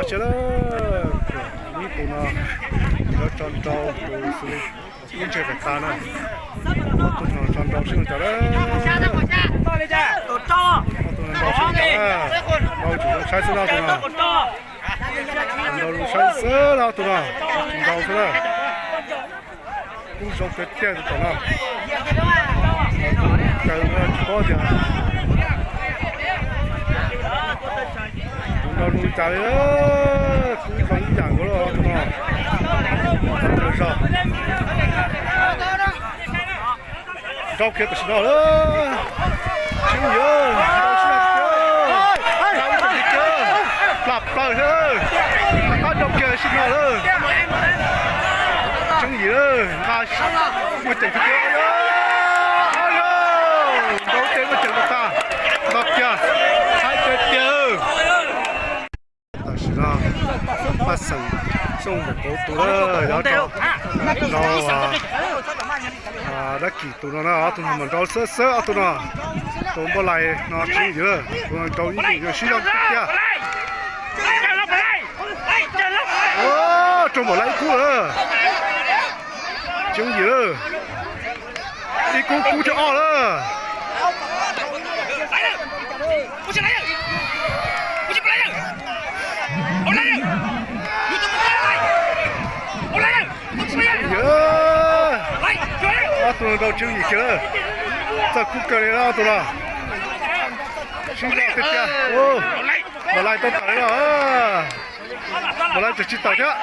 Tsis na, ib tus no yuav tso nrau tus xws li ib ntseg pem tas na, tus no tso nrau sib no cas na. Tus no nrau sib no cas na, nrau tsum zoo saib xwb na tus no. Nrau zoo saib xwb na tus no, tsis nrau xwb na. Kub zoo tiag tiag tus tom no. Kaw tsis paub tias tus nrau zoo li cas li, kub zoo ib yam nkaus li tus no. Nrau kiag tam sim no lawm. Tswv Yim, nrau sib no tiag, nrau ib teg tiag, plam plaws thiab, rov qab nrau kiag sib no lawm. Tswv Yim lawm, nqa muaj ceem tiag tiag, nrau tej muaj ceem tas, nto kiag, haib tiag tiag. Tam sim no Paj Xeem Xyooj npaum kauv tus lawm, yuav tso nrau dab kim tus no na, ob tug no mas nrau xwb xwb ob tug no. Tus npauj lais no Tswv Yim lawm, tus no nrau ib yam sib zog tiag. Raug npaum lais ib kub lawm. Tswv Yim lawm, ib kub kub thiab ob lawm. Ob tug no nrau Tswv Yim kiag lawm. Txawj kub kawg li ob tug no. Sib zog tiag tiag. Npaum lais tau tawm li los, npaum lais tseem tsis tawm thiab.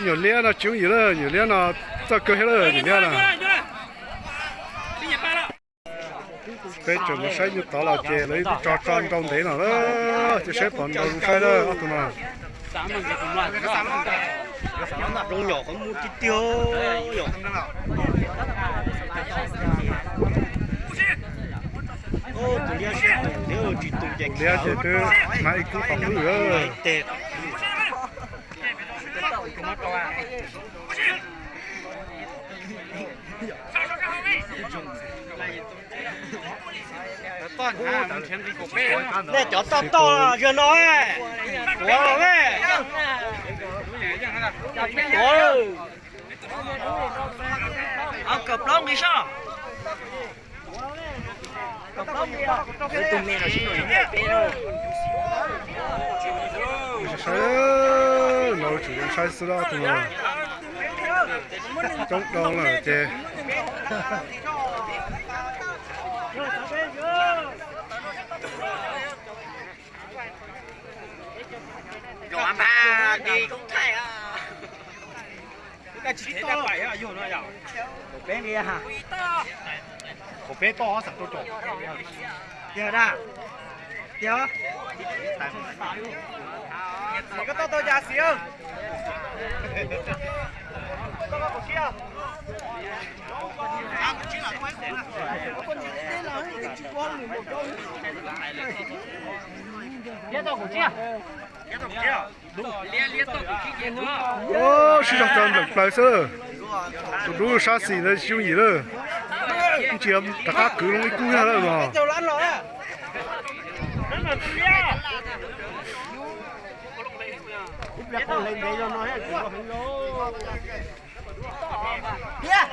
Nyuam liab no Tswv Yim lawm, nyuam liab no txawj kawg thiab lawm, nyuam liab no. Peb tseem mus saib nyuj tod los ces lawv twb tso tso nrau ntev no lawm, ces saib pom nrau zoo saib lawm ob tug no. Zoo nyom qhov muag tiag tiag. Tus liab ces twb hnav ib kub qhov qwb lawm. Nej cov toj toj zaum no, tuav los ne. Tuav, kaum plaub nqi soj. Saib, saib, no tseem zoo saib xwb los tus no coob dhau lawm ces. Kaum peb toj xeem rau caum. Tiag da. Tiag. Koj toj tau cas xis? Liab tau kaum tsib. Sib zog tso npleem plaws xwb. Tus dub sab xis ntawd Tswv Yim lawm. Ntsia rov qab kwv loo ib kub yog lawm mas. Thiab,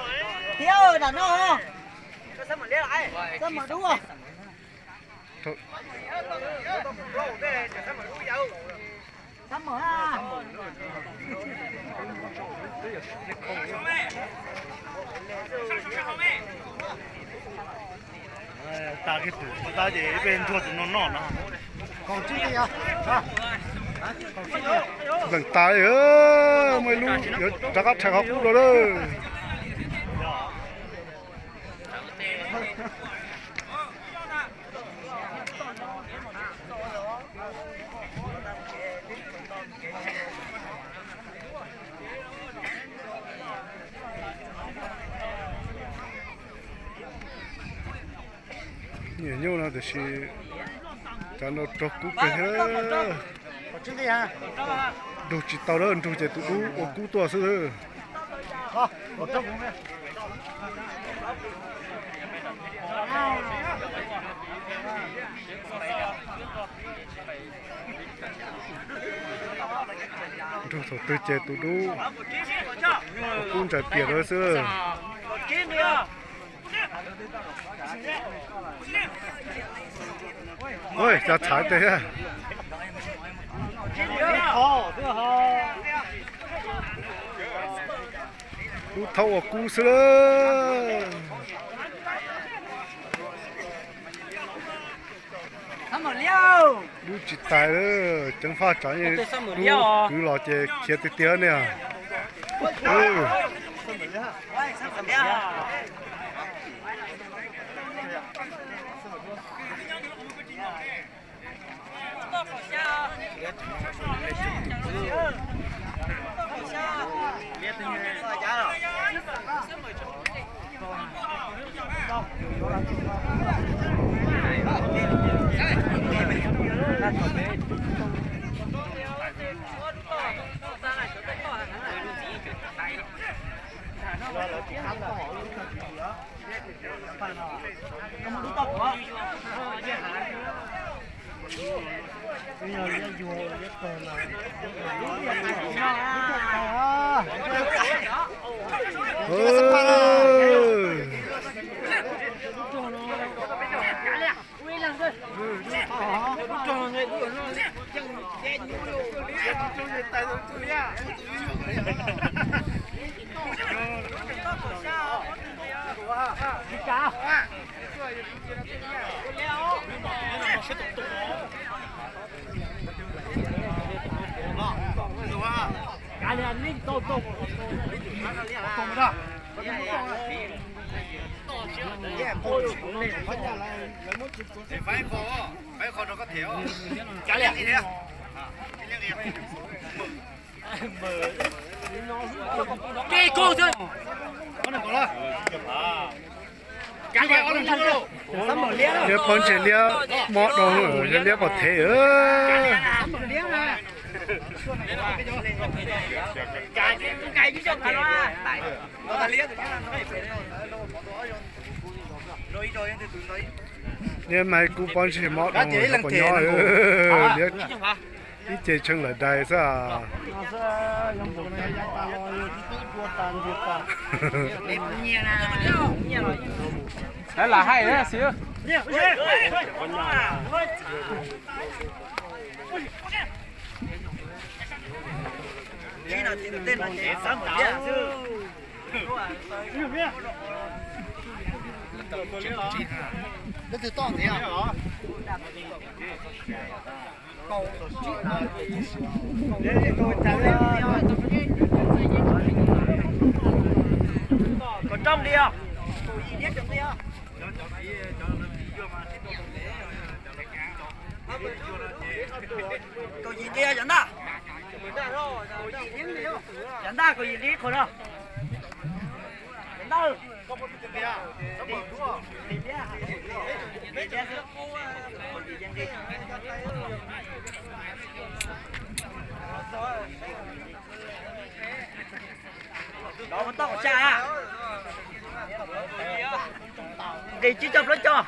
thiab nram no. Xab mom dub. Tas kiag pum tas ces peb ntsuag tus no noj no. Npleem tas li, muaj ib lub yuav rov qab rhais qhov qub rau lawm. Nyiam nyuj no tiam sis cov nrau raug kub kawg thiab. Nrug tsis tau lawm, nrug ces tus dub ua kub tuaj xwb. Nrog thaum twg ces tus dub kub ntsais pias lawm xwb. Ua cas txhais tes thiab. Dub thaub ua kub xwb lawm. Dub tsis tais lawm, ceev faj tsam dub kwv los ces khiav tiag tiag ne. Liab pob ntseg liab mob doo, yog liab pom thev. Liab mas kub pob ntseg mob doo, pom nyob liab ib ce tshee lawm dais xwb. Lam haij xwb. Kom rau nqi os. Kaum yim nqi os, yav ntaj. Yav ntaj kaum yim nqi qhuas no. Yav ntaj. Nqis tsib caug plaub caug.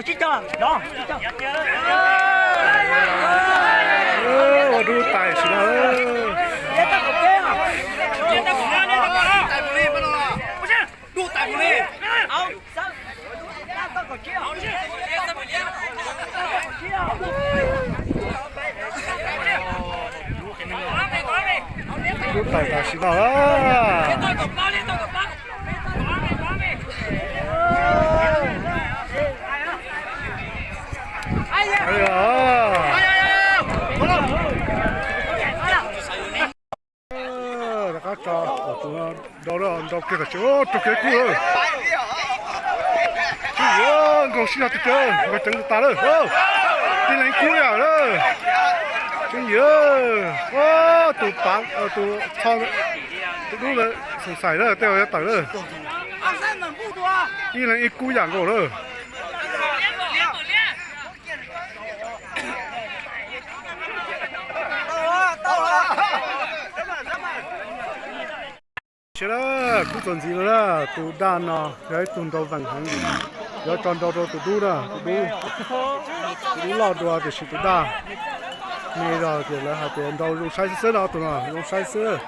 Tsib caug, no, tsib caug. Ua dub tais sim no. Dub tais tam sim no. Rov qab tso, nrau kiag tam sim, raug kev kub lawm. Tseeb vim nkaus sib zog tiag tiag, nkaus ceev tas lawm. Tib leeg kub yam lawm. Tseeb vim tus pav, tus txho, tus dub ntawd xoom xaim lawm, tej zaum yuav tawm lawm. Ib leeg ib kub yam nkaus lawm. Ua Sia na, kub txuas ntxiv no na, tus daj no yog ib tug nrau veem heev, yuav tso nrau rau tus dub na, tus dub, tus dub loj dua tiam sis tus daj me zog ces lawv hais tias nrau zoo saib xwb xwb no, tus no zoo saib xwb.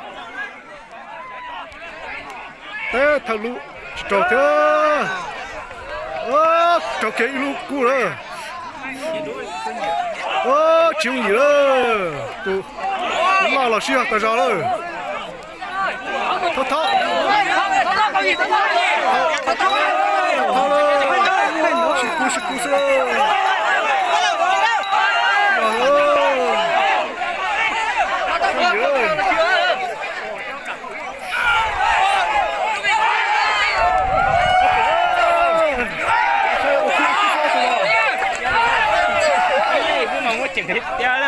Teb thawj lub tsis raug thiab. Raug kiag ib lub kub lawm. Tsis yooj yim lawm, tus loj los sib yog tas zog lawm. Thab thab, sib kub sib kub xwb. Raug kev kub ntxiv thiab.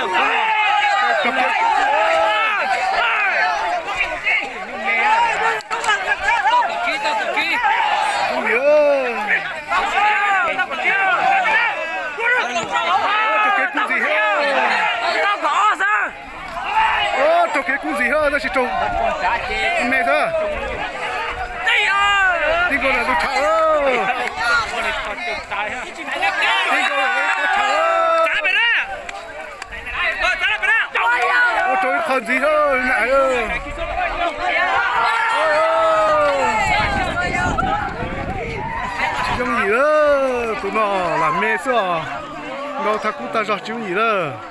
Raug kev kub ntxiv thiab tab sis raug me xwb. Tib nkaus na tus tshav. Tib nkaus na tus tshav. Ua rau ib qho ntxiv thiab na. Tsis yooj yim lawm, tus no lam me xwb os. Nrau thaj kub tag zog tsis yooj yim lawm.